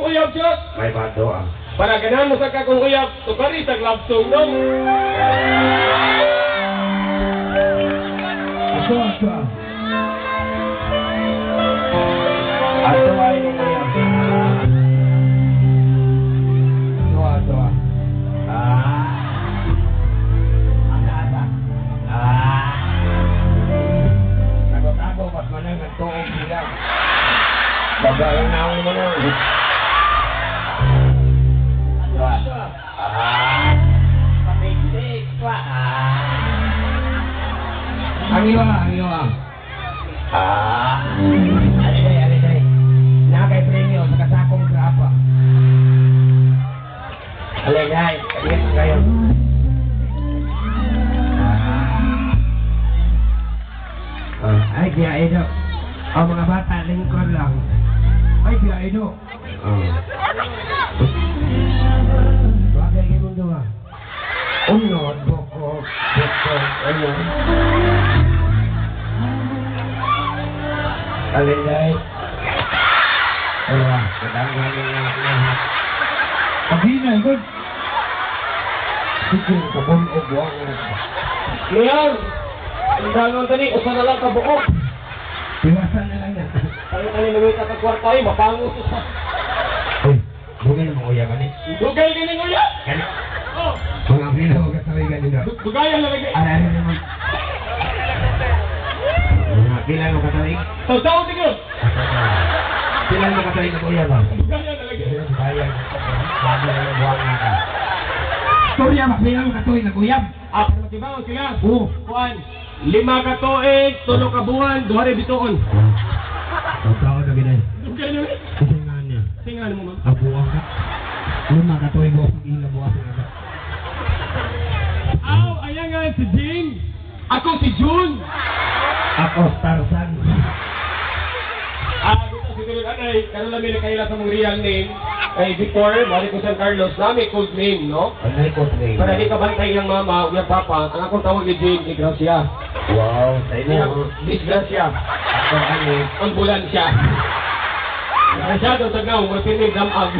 Uyab siya. May bato ah. Para ganahan mo sa kakong uyab, tukari sa love song dong. Ato, ato ah. Ato ay nung uyab. Ato, ato ah. Ah. Asa, asa. Ah. Tago-tago, pas manang nagtuog sila. Babae na mo na. Ato ah. Ah. Patik-tik pa. Ah. Ang iyo ah, ang iyo ah. Ah. Alay, alay, alay. Nakay premyo sa kasakong grapa. Alay, alay. Kadiyan kayo. Ah. Ah, ay, biya do. Oh, mga bata, lingkod lang. Ay, biya do. Oh. Bagay kayo mong gawa. Unod, boko, boko, ano. Alay, Wala, kadanggan ng lahat. Paghinay, good. Sige, kabun o buwang. Mayor, ang dangon tani, usa na lang kabuok. Iwasan na lang yan. Ano tani nagawin ka kwarta ay, mapangos sa. Uy, dugay mo kuya kani. Dugay ganing uyab. Kani. Oh, Mga pila ko katawid ganito. Dugayan na lagi. Ay, ay, naman. Mga pila mo katawid. Tawtaw tigil. Pila mo katawid na kuya ba? Dugayan na lagi. Bayan. Bagay na buwang nga ka. Storya ba? Pila mo katawid na kuya? Ah, pero matibaw sila. Oo. Kuan, 5 ka tuig, 3 ka buwan, 2 ra bituon. Tawtaw na ginay. Dugay na lagi. Kasi nga niya. Singan mo, ma'am. Abuang ka. 5 ka tuig mo pag ila buwang nga ka. Aw, ayan nga si Jane. Ako si June. Ako, Tarzan. Ah, dito si Tulog Anay, karon lang may nakaila sa mong real name. Kay before, mali ko San Carlos, nami code name, no? Ano yung code name? Para di ka bantay ng mama o yung papa, ang akong tawag ni Jane, ni Gracia. Wow, sa inyo. Disgracia. Ako, ano? Ambulansya. Masyado sa gaw, matinig damag.